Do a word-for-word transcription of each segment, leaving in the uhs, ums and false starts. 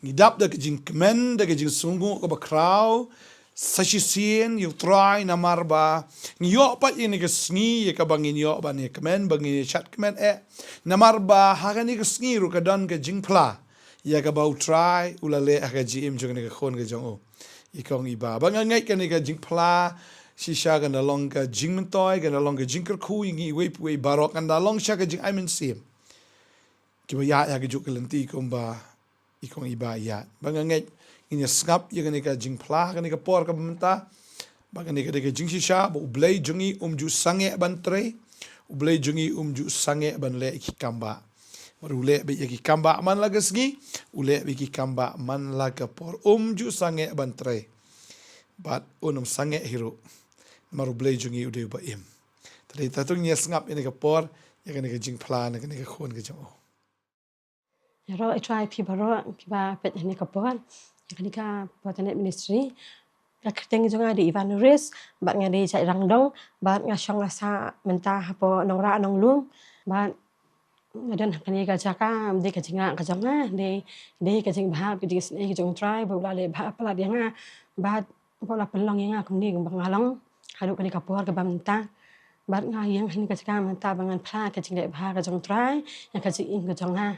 Ngi dap da ka jingkmen, da ka jingsngewnguh kaba khraw sa shisien ïa U Trai, namar ba ngi ïoh pat ïa kane ka sngi ïa kaba ngin ïoh ban ïa kmen, ba ngin ïa shad kmen eh. Namar ba ha kane ka sngi ruh ka don ka jingphla ïa kaba U Trai u la leh ha ka jingim jong kane ka khun ka jong u, i kong i bah. Ba nga ngeit kane ka jingphla shisha kan da long ka jingmyntoi, kan da long ka jingkyrkhu ïa ngi iwei pa iwei baroh, kan da long shisha ka jingai mynsiem kiba ïaid ha kajuh ka lynti kumba i kong i bah i ïaid. Ba nga ngeit ngin ïa sngap ïa kane ka jingphla ha kane ka por kaba mynta. Ba kane ka dei ka jingshisha ba U Blei jong ngi um ju sangeh ban trei. U Blei jong ngi um ju sangeh ban leh ïa ki kam bah. Bad u leh beit ïa ki kam bah man la ka sngi, u leh beit ïa ki kam bah man la ka por, um ju sangeh ban trei. Bad un ym sangeh hi ruh, namar U Blei jong ngi u dei uba im. Te dei, to ngin ïa sngap ïa kane ka por, ïa kane ka jingphla na kane ka khun ka jong u. Ïaroh, ïa i Trai phi baroh kiba peit ha kane ka por ïa kane ka Pottenet Ministry. Ka kyrteng jong nga dei Evangelist, bad nga dei jait Rangdong, bad nga shong nga sah mynta hapoh Nongrah Nonglum, bad nga don ha kane ka jaka, ym dei ka jingrah ka jong nga, dei, dei ka jingbha, ka jingisynei ka jong U Trai ba u la leh bha palat ïa nga, bad ba u la pynlong ïa nga kumne kumba nga long haduh kane ka por kaba mynta. Bad nga ïeng ha kane ka jaka mynta ba ngan phla ka jingleh bha ka jong U Trai ïa ka jingim ka jong nga.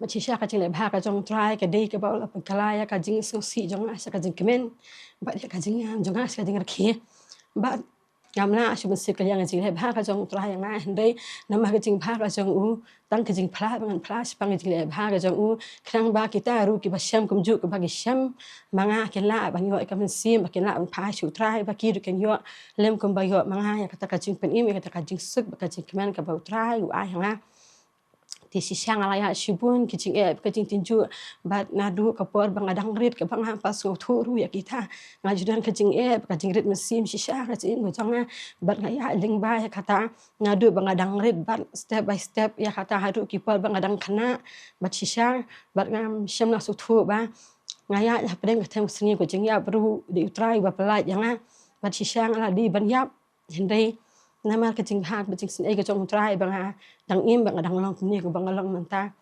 Bad shisha ka jingleh bha ka jong U Trai ka dei kaba u la pynkylla ïa ka jingsngewsih jong nga sha ka jingkmen, bad ïa ka jingïam jong nga sha ka jingrkhie. Bad ngam lah shuh ban sngewthuh ka jingleh bha ka jong U Trai ïa nga, hynrei namar ka jingbha ka jong u, tang ka jingphla ba ngan phla shaphang ka jingleh bha ka jong u, khnang ba kita ruh kiba shem kumjuh kiba ki shem ma nga kin lah ban ïoh ïa ka mynsiem, ba kin lah ban phai sha U Trai, ba ki ruh kin ïoh lem kumba ïoh ma nga ïa kata ka jingpynim, ïa kata ka jingsuk bad ka jingkmen kaba U Trai u ai ha nga. Te shisha nga la ïaid shibun ki jingeh, ka jingtynjuh, bad naduh ka por ba nga dang rit, kaba ngam pat sngewthuh ruh ïa kita, nga ju don ka jingeh, ka jingrit mynsiem shisha ka jingim ka jong nga, bad nga ïaid lyngba ïa kata naduh ba nga dang rit, bad step by step ïa kata haduh ki por ba nga dang khynnah, bad shisha, bad ngam shym la sngewthuh ba nga ïaid hapdeng ka them ka sngi ka jingïap ruh dei U Trai uba pynlait ïa nga, bad shisha nga la dei ban ïap, hynrei namar ka jingbha bad jingsynei ka jong U Trai ba nga dang im, ba nga dang long kumne kumba nga long mynta.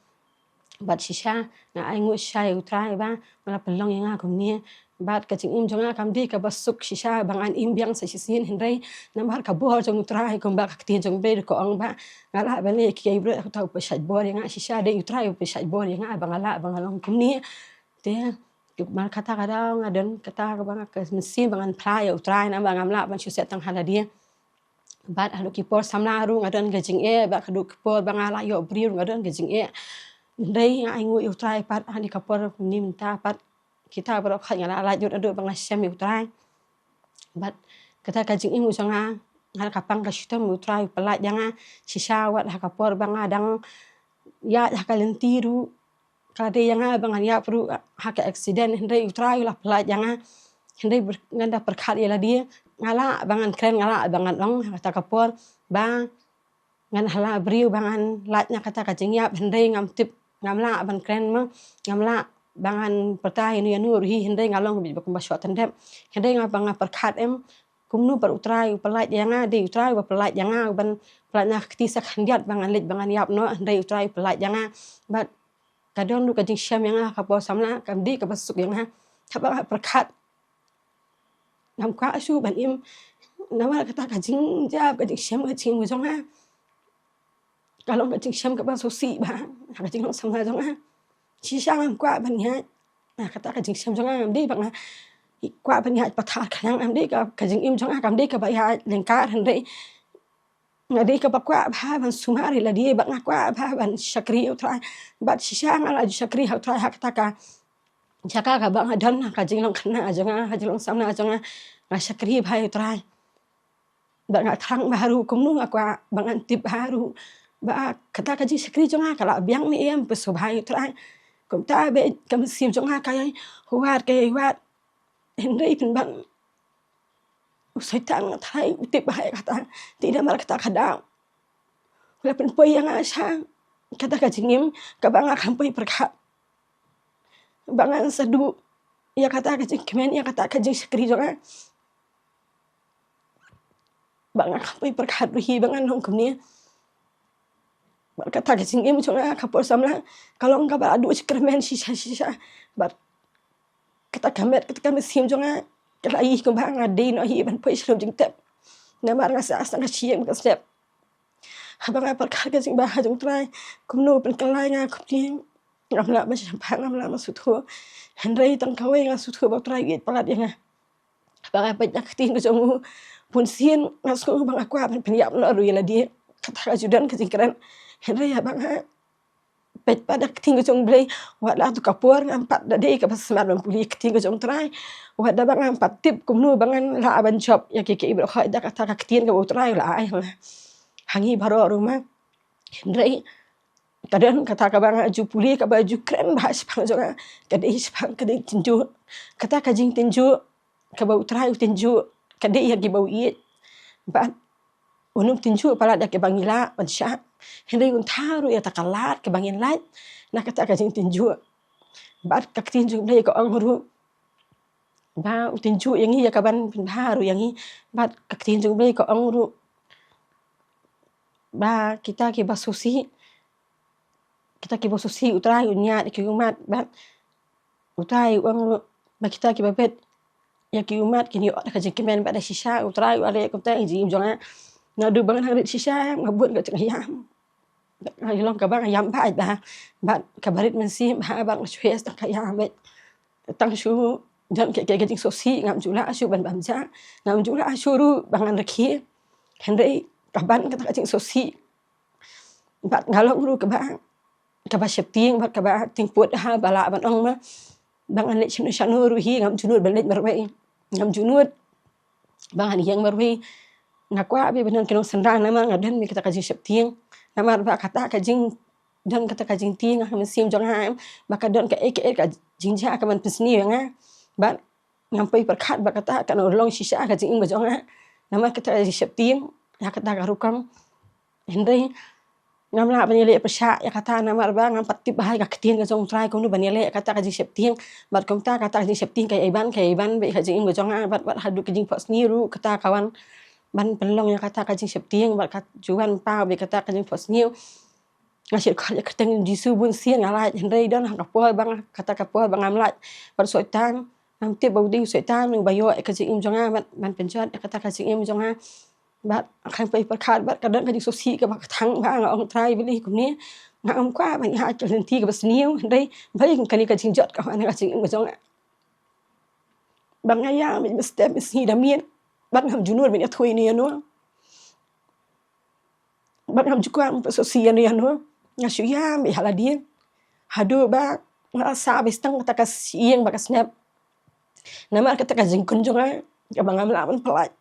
Bad shisha nga ai nguh shisha ïa U Trai ba u la pynlong ïa nga kumne. Bad ka jingim jong nga kam dei kaba suk shisha ba ngan im biang sa shisien, hynrei namar ka bor jong U Trai, kumba ka ktien jong U Blei ka ong ba nga lah ban leh kiei baroh, uta u pynshait bor ïa nga, shisha dei U Trai u pynshait bor ïa nga ba nga lah ba nga long kumne. Te namar kata ka daw nga don kata kaba nga, ka mynsiem ba ngan phla ïa U Trai, namar ngam lah ban shu set tang ha lade. Bad haduh ki por samla ruh nga don ka jingeh, bad haduh ki por ba nga la ïoh briew ruh nga don ka jingeh. Hynrei nga ai nguh ïa U Trai pat, ha kane ka por mynta pat kita baroh khoit nga la lait lut haduh ba nga shem ïa U Trai. Bad kata ka jingim jong nga, nga la ka pang ka shitom, U Trai u pynlait ïa nga. Shisha wat ha ka por ba nga dang ïaid ha ka lynti ruh, ka dei ïa nga ba ngan ïap ruh ha ka accident, hynrei U Trai u la pynlait ïa nga. Hynrei ber-, ngan da pyrkhat ïa lade, nga lah ba ngan kren, nga lah ba ngan ong ha kata ka por ba ngan hala briew ba ngan lait na kata ka jingïap, hynrei ngam tip, ngam lah ban kren mo, ngam lah ba ngan pyrta ïano ïano ruh hi, hynrei nga long beit ba kumba shoh tyndep. Hynrei nga ba nga pyrkhat em, kumno pat U Trai u pynlait ïa nga, dei U Trai uba pynlait ïa nga, ban pynlait na ka kti sa khyndiat ba ngan leit ba ngan ïap noh, hynrei U Trai u pynlait ïa nga. Bad ka don ruh ka jingshem ïa nga ha ka por samla, kam dei kaba suk ïa nga. Haba nga pyrkhat, ngam kwah shuh ban im, namar kata ka jingjia, ka jingshem, ka jingim jong nga ka long ka jingshem kaba sngewsih bha ha ka jinglong samla jong nga. Shisha ngam kwah ban ïaid, na kata ka jingshem jong nga ngam dei ba nga kwah ban ïaid pathar khnang, ngam dei ka, ka jingim jong nga kam dei kaba ïaid lyngkar, hynrei nga dei kaba kwah bha ban sumar ïa lade, bad nga kwah bha ban shakri ïa U Trai. Bad shisha nga la ju shakri ha U Trai ha kata ka jaka kaba nga don ha ka jinglong khynnah jong nga, ha jinglong samla jong nga, nga shakri bha ïa U Trai. Bad nga thrang bha ruh kumno nga kwah, ba ngan tip bha ruh ba kata ka jingshakri jong nga ka la biang ne em, pyrshah bha ïa U Trai. Kumta beit ka mynsiem jong nga ka ïai wad, ka ïai wad. Hynrei pynban u Soitan nga tharai u tip bha ïa kata. Te namar kata ka daw u la pynpoi ïa nga sha kata ka jingim kaba nga kam poi pyrkhat, ba ngan sa duh ïa kata ka jingkmen, ïa kata ka jingshakri jong nga. Ba nga kam poi pyrkhat ruh hi ba ngan long kumne. Bad kata ka jingim jong nga ka por samla ka long kaba la duh shi kyrmen shisha shisha. Bad kata ka met, kata ka mynsiem jong nga ka la ïohi kumba nga dei noh hi ban poi sha lum jingtep. Namar nga sah sah ka shyieng ka step. Haba nga pyrkhat ka jingbha jong U Trai, kumno pynkylla ïa nga kumne. Ngam lah ban shemphang, ngam lah ban sngewthuh. Hynrei tang kawei nga sngewthuh ba U Trai u ïeit palat ïa nga. Haba nga peit ïa ka ktien ka jong u, bunsien nga sngew ba nga kwah ban pynïap noh ruh ïa lade. Kata ka ju don ka jingkren. Hynrei haba nga peit pat ïa ka ktien ka jong U Blei, wat la tu ka por ngam pat da dei kaba smat ban pule ka ktien ka jong U Trai. Wat da ba ngam pat tip kumno ba ngan lah ban jop ïa ki, ki baroh, hooid da kata ka ktien kaba U Trai u la ai ha nga, ha ngi baroh ruh ma. Hynrei ka don kata kaba nga ju pule, kaba ju kren bha shaphang jong nga, ka dei shaphang ka jingtynjuh. Kata ka jingtynjuh kaba U Trai u tynjuh ka dei ïa kiba u ïeit. Bad un ym tynjuh palat ïa kiba ngi lah ban shah, hynrei un thaw ruh ïa kata ka lad kaba ngin lait na kata ka jingtynjuh. Bad ka ktien jong U Blei ka ong ruh ba u tynjuh ïa ngi ïa kaban pynbha ruh ïa ngi. Bad ka ktien jong U Blei ka ong ruh ba kita kiba sngewsih, kita kiba sngewsih U Trai un ñiad ïa ki ummat. Bad U Trai u ong ruh ba kita kiba bet ïa ki ummat kin ïoh da ka jingkmen. Bad da shisha U Trai u la leh kumta ha ka jingim jong nga. Naduh ba nga nang rit shisha nga bun ka jingïam. Nga long kaba nga ïam bha bha. Bad kaba rit mynsiem bha, bad nga shu heh tang ka ïam bha. Tang shu don ka, ka, ka jingsngewsih, ngam ju lah shuh ban bam ja, ngam ju lah shuh ruh ba ngan rakhe. Hynrei ka ban kata ka jingsngewsih. Bad nga long ruh kaba, kaba sheptieng, bad kaba tieng put ha ba lah ban ong ma ba ngan leit shano shano ruh hi ngam ju nud ban leit marwei. Ngam ju nud ba ngan ïeng marwei. Nga kwah bha ban don ki nongsynran namar nga don bha kata ka jingsheptieng. Namar ba kata ka jing, don kata ka jingtieng ha ka mynsiem jong nga ba ka don kaei kaei ka jingjia kaban pynsniew ïa nga. Bad ngam poi pyrkhat ba kata kan long shisha ka jingim ka jong nga. Namar kata ka jingsheptieng ïa kata ka rukom. Hynrei ngam lah ban ïaleh pyrshah ïa kata namar ba ngam pat tip bha ïa ka ktien ka jong U Trai kumno ban ïaleh ïa kata ka jingsheptieng. Bad kumta kata ka jingsheptieng ka ïai ban, ka ïai ban bad ka jingim ka jong nga, bad, bad haduh ka jingphohsniew ruh kata ka wan ban pynlong ïa kata ka jingsheptieng, bad ka ju wan paw bad kata ka jingphohsniew. Nga shait khot ïa ka kyrteng Jisu bunsien nga lait, hynrei don ha ka por ba nga, kata ka por ba ngam lait bad u Soitan, ngam tip ba u dei u Soitan uba ïoh ïa ka jingim jong nga ban, ban pynjot ïa kata ka jingim jong nga. Bad nga kham poi pyrkhat bad ka don ka jingsngewsih kaba ka thang bha, nga ong Trai balei kumne. Ngam kwah ban ïaid ka lynti kaba sniew, hynrei balei kane ka jingjot ka wan ha ka jingim ka jong nga. Bad nga ïam bad step bad sngi da miet bad ngam ju nud ban ïathuh ïano ïano. Bad ngam ju kwah ban pynsngewsih ïano ïano. Nga shu ïam bad ha lade haduh ba nga sah bad tang kata ka shyieng bad ka snep. Namar kata ka jingkun jong nga kaba ngam lah ban pyllait.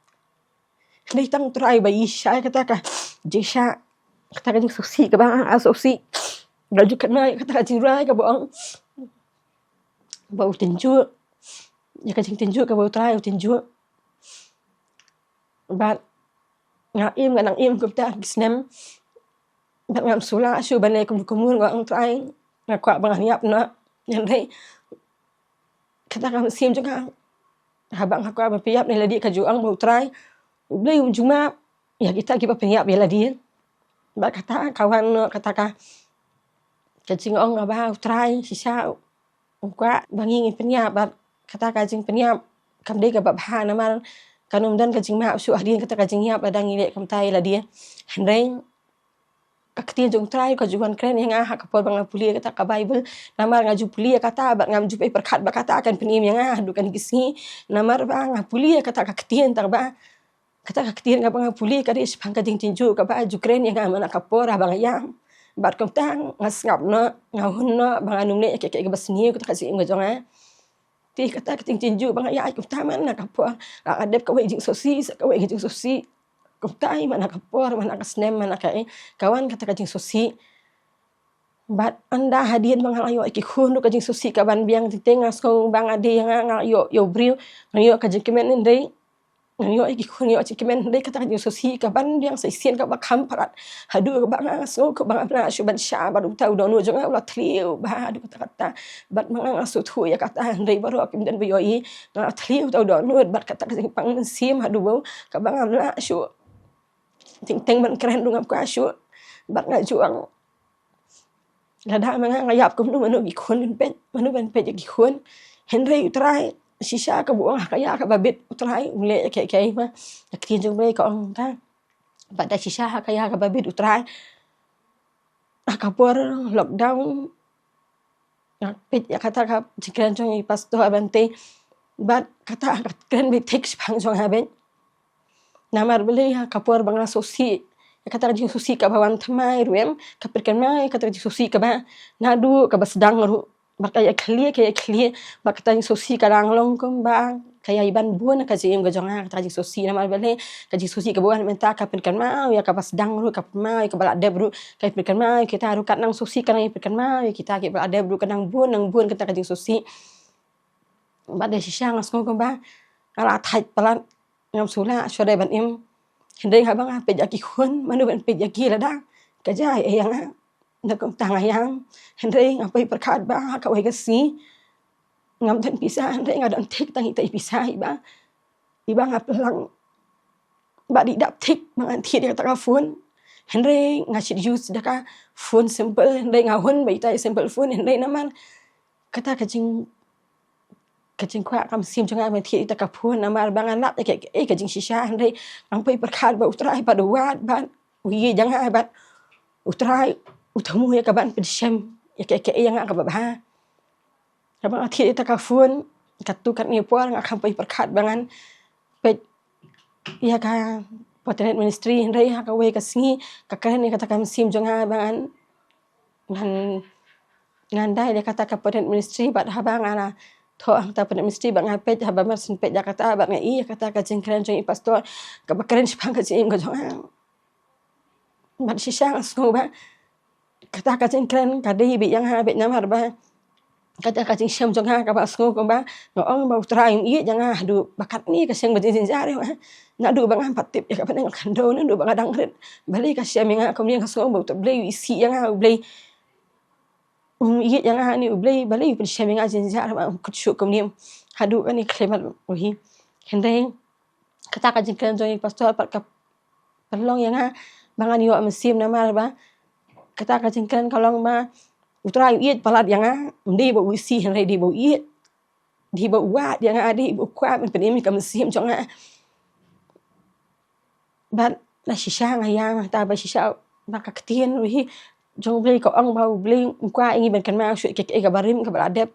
Hynrei tang Trai ba ïeit shai kata ka jingshah, kata ka jingsngewsih kaba nga sngewsih. Nga ju kynmaw kata ka jingrwai kaba ong ba u tynjuh, ïa ka jingtynjuh kaba U Trai u tynjuh. Bad nga im, nga nang im kumta ki snem. Bad ngam shu lah shuh ban leh kumno kumno, nga ong Trai, nga kwah ba ngan ïap noh. Hynrei kata ka mynsiem jong nga, haba nga kwah ban pynïap ne lade, ka ju ong ba U Trai U Blei um ju map ïa kita kiba pynïap ïa lade. Bad kata ka wan noh kata ka, ka jingong ba U Trai shisha u kwah ba ngi ngin pynïap, bad kata ka jingpynïap kam dei kaba bha namar kan ym don ka jingmap shuh hadien kata ka jingïap lada ngi leh kumta ïa lade. Hynrei ka ktien jong U Trai ka ju wan kren ïa nga ha ka por ba nga pule kata ka Baibl. Namar nga ju pule ïa kata bad ngam ju pyrkhat ba kata kan pynim ïa nga haduh kane ka sngi. Namar ba nga pule ïa kata ka ktien, tang ba kata ka ktien kaba nga pule ka dei shaphang ka jingtynjuh kaba ju kren ïa nga man la ka por haba nga ïam. Bad kumta nga sngap noh, nga hun noh ba ngan ym leh ïa kiei kiei kiba sniew kata ka jingim ka jong nga. Te kata ka jingtynjuh ba nga ïaid kumta man la ka por, nga dep kawei ka jingsngewsih sha kawei ka jingsngewsih. Kumta man la ka por, man la ka snem, man la kaei, ka wan kata ka jingsngewsih. Bad ynda hadien ba nga la ïoh ïa ki khun ruh ka jingsngewsih ka ban biang. Te nga sngew ba nga dei nga, nga ïoh, ïoh briew, nga ïoh ka jingkmen, hynrei nga ïoh ïa ki khun, ïoh jingkmen, hynrei kata ka jingsngewsih ka ban biang sa shisien kaba kham palat. Haduh kaba nga sngew kaba ngam lah shuh ban shah, bad uta u dohnud jong nga u la thliew bha haduh katta katta. Bad ma nga nga sngewthuh ïa kata, hynrei baroh kim don ba ïohi. Nga la thliew uta u dohnud bad kata ka jingpang mynsiem haduh ba kaba ngam lah shuh. Teng teng ban kren ruh ngam kwah shuh. Bad nga ju ong Lada ma nga nga ïap kumno, mano ki khun ban peit, mano ban peit ïa ki khun. Hynrei U Trai, shisha kaba ong ha ka ïa kaba bit U Trai u leh ïa kiei kiei ma. Ka ktien jong U Blei ka ong ta. Bad da shisha ha ka ïa kaba bit U Trai, ha ka por lockdown, nga peit ïa kata ka jingkren jong i Pastor Bante. Bad kata ka kren beit thik shaphang jong nga beit. Namar balei ha ka por ba nga sngewsih ïa kata ka jingsngewsih kaba wan thymmai ruh em, ka pynkynmaw ïa kata ka jingsngewsih kaba naduh kaba sdang ruh. Bad ka ïa khlieh, ka ïa khlieh, bad kata ka jingsngewsih ka dang long kumba ka ïa ban bun ka jingim ka jong nga, kata ka jingsngewsih. Namar balei ka jingsngewsih kaba wan mynta ka pynkynmaw ïa kaba sdang ruh, ka pynkynmaw ïa kaba la dep ruh, ka pynkynmaw ïa kita ruh, ka nang sngewsih ka nang pynkynmaw ïa kita kiba la dep ruh, ka nang bun, nang bun kata ka jingsngewsih. Bad da shisha nga sngew kumba nga la thait palat, ngam shu lah shuh ban im. Hynrei haba nga peit ïa ki khun, mano ban peit ïa ki lada ka jia ïa nga. Na kumta nga ïam, hynrei nga poi pyrkhat ba ha kawei ka sngi ngam don pisa, hynrei nga don thik tang ita i pisa iba, iba nga pynlang. Bad i dap thik ba ngan thied ïa kata ka phone. Hynrei nga shu use da ka phone simple, hynrei nga hun ba ita i simple phone, hynrei namar kata ka jing, ka jingkwah ka mynsiem jong nga ban thied ïa kata ka phone, namar ba nga lap ïa ka, eh, ka jingshisha, hynrei ngam poi pyrkhat ba U Trai bad u wad bad u ïeit ïa nga bad U Trai u thmu ïa ka ban pynshem ïa ka, ka ïa nga kaba bha. Haba nga thied ïa kata ka phone, katto katne por nga kham poi pyrkhat ba ngan peit ïa ka Pottenet Ministry, hynrei ha kawei ka sngi ka kren ïa kata ka mynsiem jong nga ba ngan, ngan, ngan dei ïa kata ka Pottenet Ministry. Bad haba nga la thoh ha kata Pottenet Ministry bad nga peit, haba mar shen peit ïa kata bad nga ïohi ïa kata ka jingkren jong i Pastor kaba kren shaphang ka jingim ka jong nga. Bad shisha nga sngew ba kata ka jingkren ka dei beit ïa nga beit namar ba kata ka jingshem jong nga kaba sngew kumba nga ong ba U Trai um ïeit ïa nga haduh ba katne ka seng ba jingjynjar ïa nga. Naduh ba ngam pat tip ïa kaba nga khyndew, naduh ba nga dang rit, balei ka shem ïa nga kumne, nga sngew ba U Blei u isih ïa nga, U Blei um ïeit ïa nga ne U Blei, balei u pynshem ïa nga jingjynjar, ba um kut shuh kumne haduh kane ka khyllipmat ruh hi. Hynrei kata ka jingkren jong i Pastor pat ka pynlong ïa nga ba ngan ïoh mynsiem namar ba kata ka jingkren ka long ba U Trai u ïeit palat ïa nga, ym dei ba u isih hynrei dei ba u ïeit, dei ba u wad ïa nga, dei ba u kwah ban pynim ïa ka mynsiem jong nga. Bad na shisha nga ïam, ta ba shisha ba ka ktien ruh hi jong U Blei ka ong ba U Blei um kwah ïa ngi ban kynmaw shuh ïa kiei kiei kaba rim kaba la dep.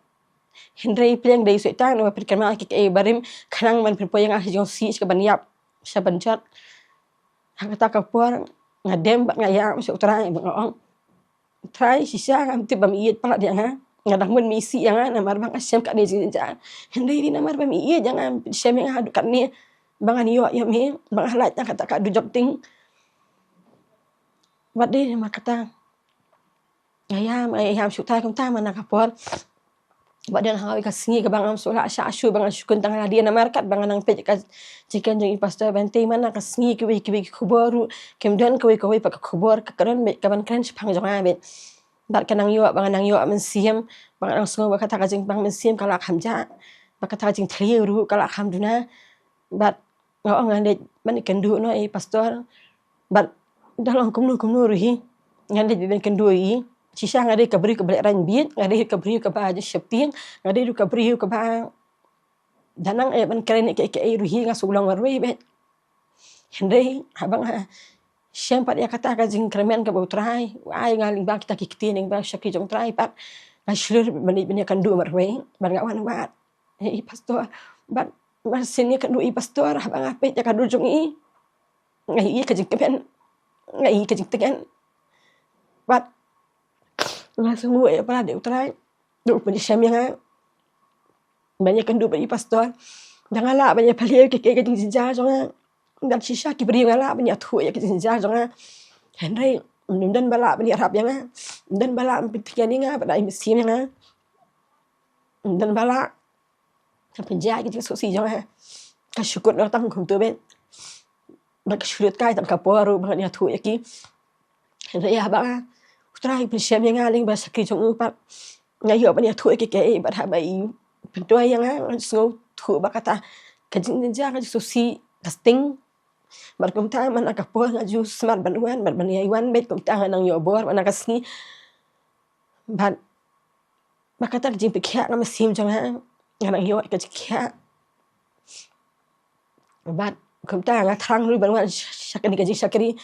Hynrei pyrshang dei Soitan uba pynkynmaw ïa kiei kiei barim khnang ban pynpoi ïa nga sha jingsngewsih, sha ban ïap, sha ban jot. Ha kata ka por nga dem bad nga ïam sha U Trai bad nga ong, U Trai, shisha ngam tip ba me ïeit palat ïa nga. Nga dang mut me isih ïa nga namar ba nga shem katne jingjynjar. Hynrei dei namar ba me ïeit ïa nga, shem ïa nga haduh katne ba ngan ïoh ïa me, ba nga lait na kata ka dujok ding. Bad dei namar kata nga ïam, nga ïam sha U Trai kumta man la ka por. Bad don ha kawei ka sngi kaba ngam shu lah shah shuh ba ngan shu kren tang hadien namar katba nga nang peit ka jingkren jong i Pastor Bante, man la ka sngi kiwei kiwei ki khubor ruh kim don, kawei kawei pat ka khubor ka kren beit, ka ban kren shaphang jong nga beit. Bad ka nang ïoh ba nga nang ïoh mynsiem, ba nga nang sngew ba kata ka jingpang mynsiem ka la kham jah, ba kata ka jingthliew ruh ka la kham duna. Bad nga ong ngan leit ban ïakynduh noh ïa i Pastor. Bad da long kumno kumno ruh hi ngan leit ban ïakynduh ïa i. Shisha nga dei ka briew kaba lehraiñ bieit, nga dei ka briew kaba sheptieng, nga dei ruh ka briew kaba da nang ïa ban kren ïa kiei kiei ruh hi nga shu long marwei beit. Hynrei haba nga shem pat ïa kata ka jingkyrmen kaba U Trai u ai nga lyngba kita ki ktien, lyngba shakri jong U Trai pat, nga shlur ban ïa, ban ïakynduh marwei bad nga wan wad ïa i Pastor. Bad mar shen ïakynduh ïa i Pastor, haba nga peit ïa ka dur jong i, nga ïohi ka jingkmen, nga ïohi ka jingtngen. Bad nga sngew ïa palat ïa U Trai, da u pynshem ïa nga ban ïakynduh bad i Pastor. Da nga lah ban ïapyllieh ïa kiei kiei ka jingjynjar jong nga. Bad shisha ki briew nga lah ban ïathuh ïa ka jingjynjar jong nga. Hynrei ym don ba lah ban ïarap ïa nga, ym don ba lah ban pyntngen ïa nga, bad da i mynsiem ïa nga. Ym don ba lah ban pynjah ïa ka jingsngewsih jong nga. Ka shu kut noh tang kumto beit. Bad ka shu lut kai tang ka por ruh ba ngan ïathuh ïa ki. Hynrei haba U Trai u pynshem ïa nga lyngba shakri jong u pat, nga ïoh ban ïathuh ïa kiei kiei. Bad haba i pynduwai ïa nga, nga sngewthuh ba kata ka jingjynjar, ka jingsngewsih ka sting. Bad kumta man la ka por nga ju smat ban wan, bad ban ïai wan beit, kumta nga nang ïoh bor man la ka sngi. Bad ba kata ka jingpynkhiah ka mynsiem jong nga, nga nang ïoh ka jingkhiah. Bad kumta nga thrang ruh ban wan sha kane ka jingshakri.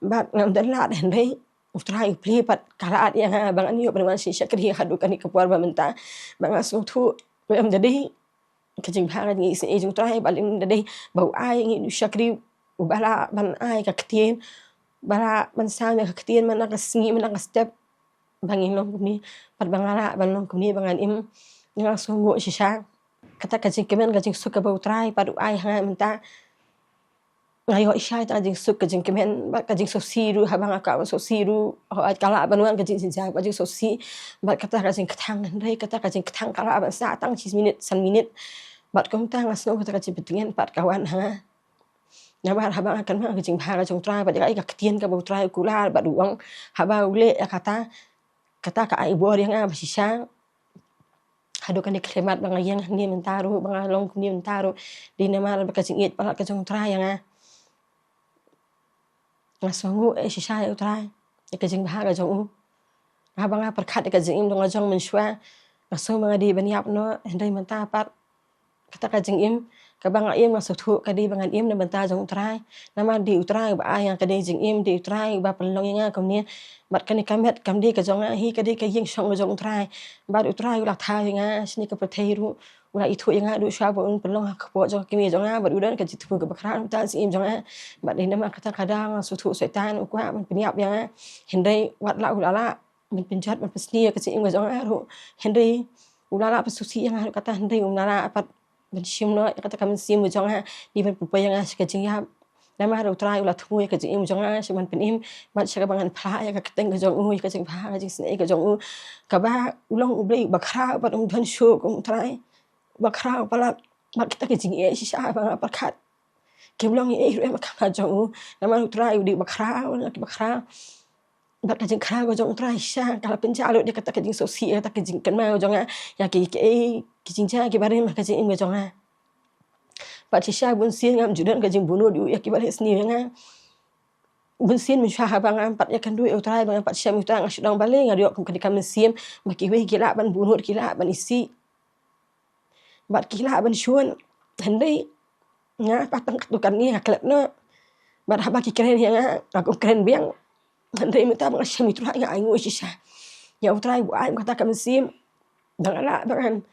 Bad ngam don lad hynrei U Trai u plie pat ka lad ïa nga ba ngan ïoh ban wan sha shakri haduh kane ka por ba mynta. Ba nga sngewthuh ba ym da dei ka jingbha ka jingisynei jong U Trai, ba ym da dei ba u ai ngi u shakri uba lah ban ai ka ktien, ba lah ban sam ïa ka ktien man la ka sngi man la ka step. Ba ngin long kumne, pat ba nga lah ban long kumne ba ngan im. Nga sngewnguh shisha kata ka jingkmen ka jingsuk kaba U Trai pat u ai ha nga mynta. Nga ïoh shisha ïa ka jingsuk ka jingkmen bad ka jingsngewsih ruh, haba nga kwah ban sngewsih ruh, hooid ka lah ban wan ka jingjynjar bad jingsngewsih. Bad kata ka jingkthang, hynrei kata ka jingkthang ka lah ban sah tang shi minit san minit. Bad kumta nga sngew kata ka jingpyntngen pat ka wan ha nga. Namar haba nga kynmaw ka jingbha ka jong U Trai bad ïa ka ktien kaba U Trai u kular bad u ong haba u leh ïa kata, kata ka ai bor ïa nga ba shisha haduh kane ka khyllipmat ba nga ïeng hangne mynta ruh, ba nga long kumne mynta ruh, dei namar ba ka jingïeit palat ka jong U Trai ïa nga. Nga sngewnguh eh shisha ïa U Trai ïa ka jingbha ka jong u. Haba nga pyrkhat ïa ka jingim jong nga jong mynshuwa, nga sngew ba nga dei ban ïap noh, hynrei mynta pat kata ka jingim kaba nga im nga sngewthuh ka dei ba ngan im na bynta jong U Trai. Namar dei U Trai uba ai ïa nga kane ka jingim, dei U Trai uba pynlong ïa nga kumne. Bad kane ka met kam dei ka jong nga hi, ka dei ka ïing shong ka jong U Trai. Bad U Trai u la thaw ïa nga shane ka pyrthei ruh, u la ithuh ïa nga haduh shuwa ba un pynlong ha ka kpoh jong ka kmie jong nga, bad u don ka jingthmu kaba khraw na bynta ka jingim jong nga. Bad dei namar kata ka daw nga sngewthuh Soitan u kwah ban pynïap ïa nga. Hynrei wat la u la lah ban pynjot ban pynsniew ïa ka jingim ka jong nga ruh, hynrei u la lah ban sngewsih ïa nga ruh kata, hynrei um lah pat ban shim noh ïa kata ka mynsiem ka jong nga, dei ban pynpoi ïa nga sha ka jingïap. Namar U Trai u la thmu ïa ka jingim jong nga sha ban pynim, bad sha kaba ngan phla ïa ka kyrteng ka jong u, ïa ka jingbha ka jingisynei ka jong u. Kaba u long U Blei uba khraw bad um don shuh kum U Trai uba khraw palat. Bad kita ki jingeh shisha ba nga pyrkhat kim long ei ruh em ha khmat jong u. Namar U Trai u dei uba khraw na kiba khraw. Bad ka jingkhraw ka jong U Trai shisha ka la pynjah lut ïa kata ka jingsngewsih, ïa kata ka jingkynmaw jong nga ïa ki, ki, ki jingjia kiba rim ha ka jingim ka jong nga. Bad shisha bunsien ngam ju don ka jingbunnud ïa u ïa kiba leh sniew ïa nga. Bunsien mynshuwa haba ngam pat ïakynduh ïa U Trai, ba ngam pat shem ïa U Trai, nga shu ong balei nga ïoh kum kane ka mynsiem ba kiwei ki lah ban bunnud, ki lah ban isih, bad ki lah ban shun. Hynrei nga pat tang katto katne nga klet noh. Bad haba ki kren ïa nga, nga kum kren biang. Hynrei mynta ba nga shem ïa U Trai nga ainguh shisha ïa U Trai ba u ai kata ka mynsiem ba nga lah ba ngan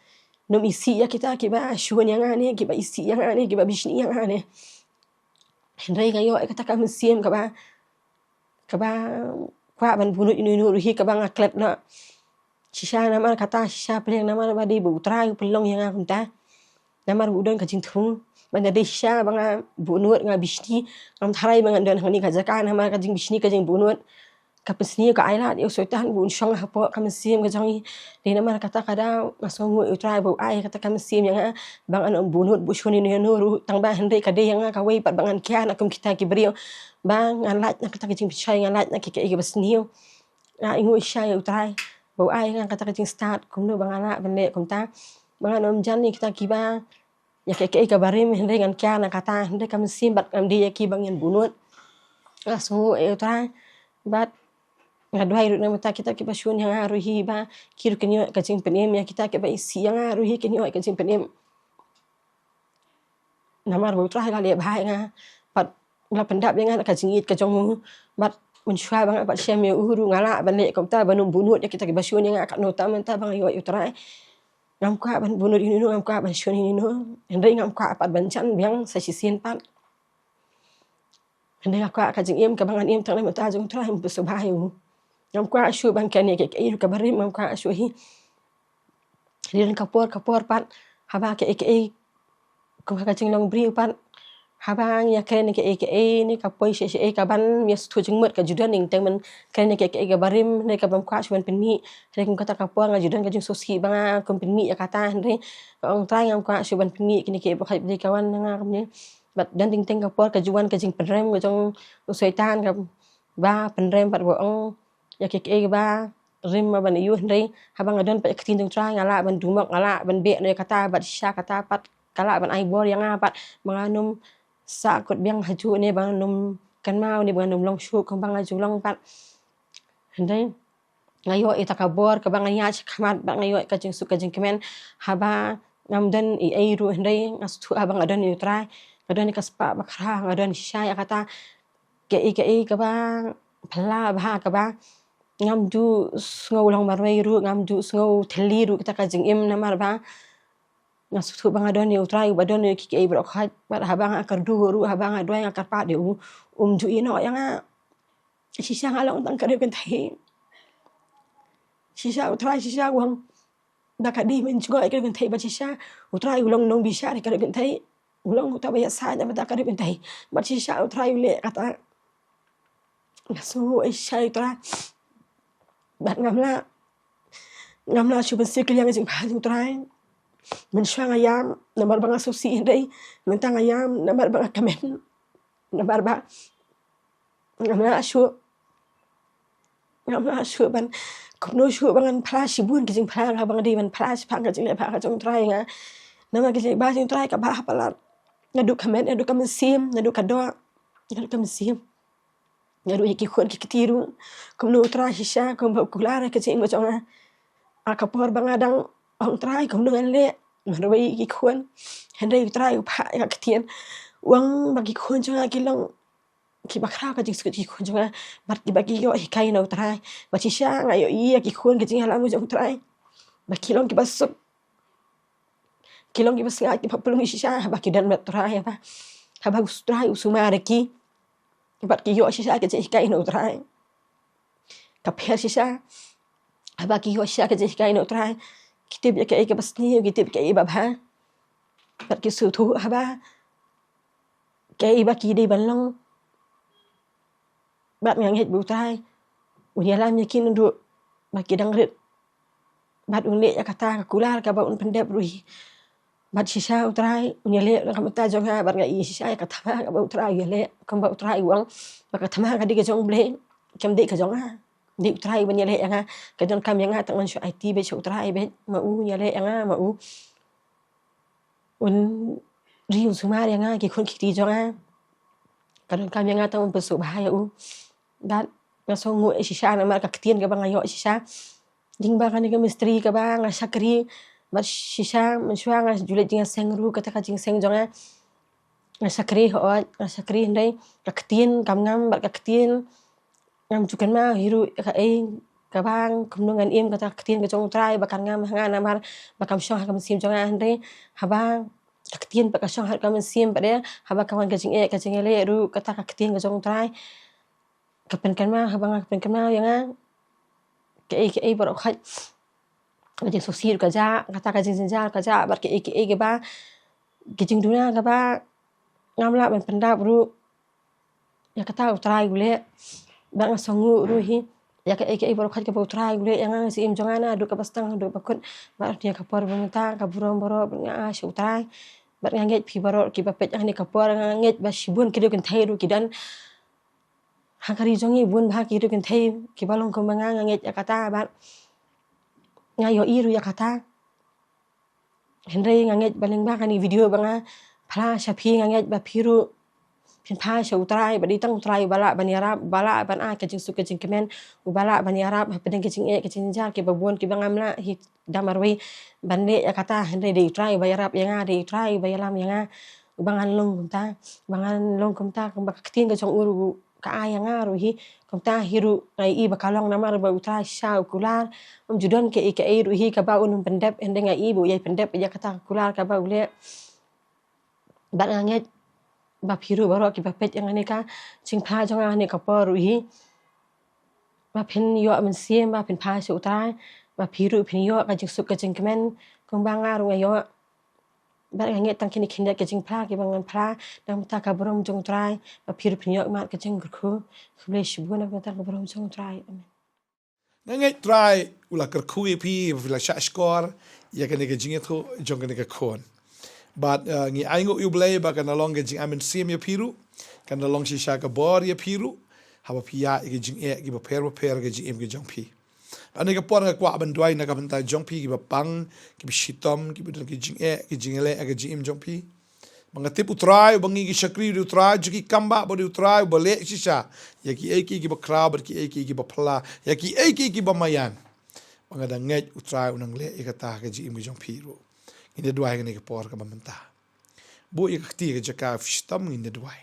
nym isih ïa kita kiba shun ïa nga ne, kiba isih ïa nga ne, kiba bishni ïa nga ne. Hynrei nga ïoh ïa kata ka mynsiem kaba, kaba kwah ban bunnud ïano ïano ruh hi, kaba nga klet noh. Shisha namar kata, shisha pyrshah namar ba dei ba U Trai u pynlong ïa nga kumta. Namar ba u don ka jingthmu. Ba nga dei shisha ba nga bunnud, nga bishni, ngam tharai ba ngan don hangne ka jaka namar ka jingbishni, ka jingbunnud. Ka pynsniew ka ailad ïa u Soitan ba un shong hapoh ka mynsiem ka jong ngi. Dei namar kata ka daw nga sngewnguh ïa U Trai ba u ai kata ka mynsiem ïa nga ba ngan nym bunnud, ba shun ïano ïano ruh, tang ba hynrei ka dei ïa nga kawei pat ba ngan kiar na kum kita ki briew, ba ngan lait na kata ka jingpynshoi, ngan lait na kiei kiei kiba sniew. Nga ainguh shisha ïa U Trai ba u ai ïa nga kata ka jingstad kumno ba nga lah ban leh kumta, ba ngan nym jan ïa kita kiba, ïa kiei kiei kaba rim, hynrei ngan kiar na kata, hynrei ka mynsiem bad ngam dei ïa ki ba ngin bunnud. Nga sngewnguh ïa U Trai bad nga duwai ruh na bynta kita kiba shun ïa nga ruh hi, ba ki ruh kin ïoh ka jingpynim, ïa kita kiba isih ïa nga ruh hi kin ïoh ka jingpynim. Namar ba U Trai u la leh bha ïa nga bad u la pyndap ïa nga na ka jingïeit ka jong u. Bad mynshuwa ba nga pat shem ïa u ruh nga lah ban leh kumta, ban nym bunnud ïa kita kiba shun ïa nga, katno tam mynta ba nga ïoh ïa U Trai. Ngam kwah ban bunnud ïano ïano, ngam kwah ban shun ïano ïano. Hynrei ngam kwah pat ban jan biang sa shisien pat. Hynrei nga kwah ka jingim kaba ngan im tang na bynta jong U Trai, ban pynsngewbha ïa u. Ngam kwah shuh ban kren ïa kiei kiei kaba rim, ngam kwah shuh hi. Dei don ka por ka por pat, haba kiei kiei, kum ha ka jinglong briew pat, haba ngi ïa kren ïa kiei kiei ne ka poi sha sha ei, kaban ïa sngewthuh jingmut ka ju don, ning teng ban kren ïa kiei kiei kaba rim, hynrei kaba ngam kwah shuh ban pynmih. Hynrei kum kata ka por nga ju don ka jingsngewsih ba nga kum pynmih ïa kata, hynrei nga ong Trai ngam kwah shuh ban pynmih kine kiei, ba ka dei ka wan na nga kumne. Bad don teng teng ka por ka ju wan ka jingpynrem ka jong u Soitan, kaba pynrem bad ba ong ïa kiei kiei ba rim ma ban ïoh, hynrei haba nga don pat ïa ka ktien jong U Trai nga lah ban dumok, nga lah ban beh noh ïa kata, bad shisha kata pat ka lah ban ai bor ïa nga pat ba ngan nym sahkut biang hajuh ne ba ngan nym kynmaw ne ba ngan nym long shuh kum ba nga ju long pat. Hynrei nga ïoh ïa kata ka bor kaba nga ïaid shakhmat bad nga ïoh ka jingsuk ka jingkmen. Haba ngam don ei ei ruh hynrei nga sngewthuh haba nga don ïa U Trai, nga don ïa ka spah bakhraw, nga don shisha ïa kata kaei kaei kaba phylla bha kaba ngam ju sngew long marwei ruh, ngam ju sngew thylli ruh kata ka jingim namar ba nga sngewthuh ba nga don ïa U Trai uba don ïa kiei kiei baroh khoit. Bad haba nga kyrduh ruh, haba nga duwai nga kyrpad ïa u, um ju ïehnoh ïa nga. Shisha nga long tang ka riew kynthei. Shisha U Trai shisha u ong ba ka dei men jngoh ïa ka riew kynthei bad shisha U Trai u long nongbishar ïa ka riew kynthei. U long uta ba ïasaid na bynta ka riew kynthei. Bad shisha U Trai u leh kata. Nga sngew ïa shisha ïa U Trai. Bad ngam lah, ngam lah shuh ban siew kylliang ïa ka jingpang jong U Trai. Mynshuwa nga ïam namar ba nga sngewsih hynrei mynta nga ïam namar ba nga kmen. Namar ba ngam lah shuh, ngam lah shuh ban, kumno shuh ba ngan phla shibun ki jingphla kaba nga dei ban phla shaphang ka jingleh bha ka jong U Trai ïa nga. Namar ka jingleh bha jong U Trai ka bha ha palat. Naduh ka met, naduh ka mynsiem, naduh ka doh, naduh ka mynsiem, naduh ïa ki khun ki kti ruh. Kumno U Trai shisha kumba u kular ïa ka jingim ka jong nga. Ha ka por ba nga dang ong Trai kumno ngan leh marwei ïa ki khun, hynrei U Trai u phah ïa ka ktien, u ong ba ki khun jong nga ki long kiba khraw ka jingsuk ki khun jong nga bad kiba ki ïoh hikai na U Trai. Bad shisha nga ïohi ïa ki khun ka jingïalam jong U Trai ba ki long kiba suk, ki long kiba sngaid, kiba pynlong shisha haba ki don bad U Trai, haba, haba U Trai u sumar ïa ki bad ki ïoh shisha ka jinghikai na U Trai. Ka pher shisha haba ki ïoh shisha ka jinghikai na U Trai, ki tip ïa kaei kaba sniew, ki tip kaei ba bha. Bad ki sngewthuh haba kaei ba ki dei ban long. Bad nga ngeit ba U Trai un ïalam ïa ki naduh ba ki dang rit. Bad un leh ïa kata ka kular kaba un pyndep ruh hi. Bad shisha U Trai un ïaleh na ka bynta jong nga bad nga i shisha ïa ka thma kaba U Trai u ïaleh. Kumba U Trai u ong ba ka thma ka dei ka jong U Blei, kam dei ka jong nga. Dei U Trai uban ïaleh ïa nga. Ka donkam ïa nga tang ban shu aiti beit sha U Trai beit, ma u un ïaleh ïa nga, ma u un ri un sumar ïa nga, ki khun ki kti jong nga. Ka donkam ïa nga tang ban pynsngewbha ïa u. Bad nga sngewnguh shisha namar ka ktien kaba nga ïoh shisha. Lyngba kane ka ministry kaba nga shakri bad shisha mynshuwa nga ju leit jingïaseng ruh, kata ka jingseng jong nga. Nga shakri hooid, nga shakri hynrei ka ktien kam ngam bad ka ktien ngam ju kynmaw hi ruh ïa kaei kaba, kumno ngan im kata ka ktien ka jong U Trai ba kan ngam ha nga namar ba kam shong ha ka mynsiem jong nga, hynrei haba ka ktien pat ka shong ha ka mynsiem pat de, haba ka wan ka jingeh ka jingïaleh ruh kata ka ktien ka jong U Trai ka pynkynmaw, haba nga ka pynkynmaw ïa nga kaei kaei baroh khoit. Ka jingsngewsih ruh ka jah, kata ka jingjynjar ka jah, bad kaei kaei kaba, ka jingduna kaba ngam lah ban pyndap ruh. Ïa kata U Trai u leh. Bad nga sngewnguh ruh hi ïa kaei kaei baroh khoit kaba U Trai u leh ïa nga, ïa ka jingim jong nga naduh kaba sdang haduh ba kut. Bad ïa ka por ba mynta ka burom baroh bad nga ai sha U Trai. Bad nga ngeit phi baroh kiba peit ïa kane ka por, nga ngeit ba shibun ki riew kynthei ruh ki don ha ka ri jong ngi, bun bha ki riew kynthei kiba long kumba nga, nga ngeit ïa kata bad nga ïohi ruh ïa kata. Hynrei nga ngeit ba lyngba kane ka video ba nga phla sha phi, nga ngeit ba phi ruh phin phai sha U Trai, ba dei tang U Trai uba lah ban ïarap, uba lah ban ai ka jingsuk ka jingkmen, uba lah ban ïarap hapdeng ka jingeh ka jingjynjar kiba bun kiba ngam lah hi da marwei ban leh ïa kata, hynrei dei U Trai uba ïarap ïa nga, dei U Trai uba ïalam ïa nga, uba ngan long kumta, uba ngan long kumta, kumba ka ktien ka jong u ruh ka ai ïa nga ruh hi. Kumta hi ruh nga ïohi ba ka long namar ba U Trai shisha u kular. Ym ju don kaei kaei ruh hi kaba un ym pyndep, hynrei nga ïohi ba u ïai pyndep ïa kata ka kular kaba u leh. Bad nga ngeit ba phi ruh baroh kiba peit ïa kane ka jingphla jong nga ha kane ka por ruh hi, ba phin ïoh mynsiem ba phin phai sha U Trai, ba phi ruh phin ïoh ka jingsuk ka jingkmen kumba nga ruh nga ïoh. Bad nga ngeit tang kine khyndiat ki jingphla kiba ngan phla na ka bynta ka burom jong U Trai, ba phi ruh phin ïoh mad ka jingkyrkhu. Khublei shibun na ka bynta ka burom jong U Trai. Amen. Nga ngeit Trai u la kyrkhu ïa phi, ba phi la shah shkor ïa kane ka jingïathuh jong kane ka khun. Bad, eh, ngi ainguh ïa U Blei ba kan long ka jingai mynsiem ïa phi ruh, kan long shisha ka bor ïa phi ruh, haba phi ïaid ïa ka jingeh kiba pher ba pher ka jingim ka jong phi. Bad ha kane ka por nga kwah ban duwai na ka bynta jong phi kiba pang, kiba shitom, kiba don ka jingeh, ka jingeh ha ka jingim jong phi. Ba nga tip u Trai, ba ngi ki shakri u dei u Trai jong ki kambah, ba u dei u Trai uba leh shisha ïa kiei kiei kiba khraw bad kiei kiei kiba phylla, ïa kiei kiei kiba maïan. Ba nga da ngeit u Trai u nang leh ïa kata ha ka jingim ka jong phi ruh. Ngin ïa duwai ha kane ka por kaba mynta. Buh ïa ka kti ha ka jaka phi shitom, ngin ïa duwai.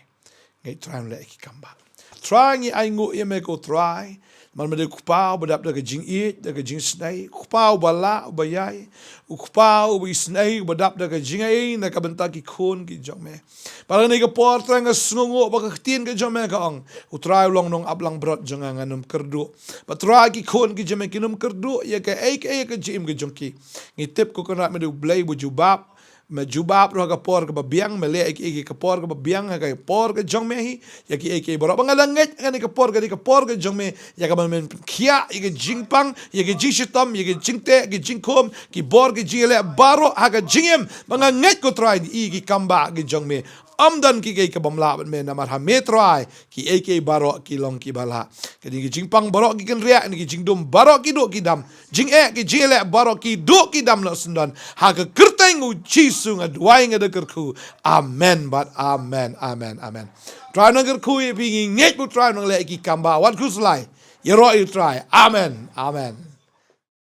Ngeit Trai u nang leh ïa ki kambah. Trai, ngi ainguh ïa me ko Trai. Namar me dei u Kpa uba dap da ka jingïeit, da ka jingisynei, u Kpa uba lah, uba ïai, u Kpa uba isynei, uba dap da ka jingai na ka bynta ki khun ki jong me. Bad ha kane ka por Trai nga sngewnguh ba ka ktien ka jong me ka ong, u Trai u long nongaplangbrot jong nga, ngan ym kyrduh. Bad Trai, ki khun ki jong me kin ym kyrduh ïa kaei kaei ïa ka jingim ka jong ki. Ngi tip ko Kynrad me dei u Blei uba jubab. Me jubab ruh ha ka por kaba biang, me leh ïa kiei kiei ha ka por kaba biang, ha ka por ka jong me hi, ïa kiei kiei baroh. Ba nga da ngeit ha kane ka por, ka dei ka por ka jong me, ïa kaba men pynkhiah ïa ka jingpang, ïa ka jingshitom, ïa ka jingteh, ka jingkhum, ki bor ka jingïaleh baroh ha ka jingim. Ba nga ngeit ko Trai, ïa ki kambah ka jong me, ym don kiei kiei ki bym lah bad me, namar ha me Trai kiei kiei baroh ki long kiba lah. Kane ka jingpang baroh ki kynriah, kane ka jingdum baroh ki duh ki dam, jingeh, ka jingïaleh baroh ki duh ki dam noh syndon. Ha ka kyrteng u Jisu nga duwai, nga da kyrkhu. Amen bad amen, amen, amen. Trai u nang kyrkhu ïa phi, ngi ngeit ba u Trai u nang leh ïa ki kambah. Wat khuslai. Ïaroh ïa u Trai. Amen, amen.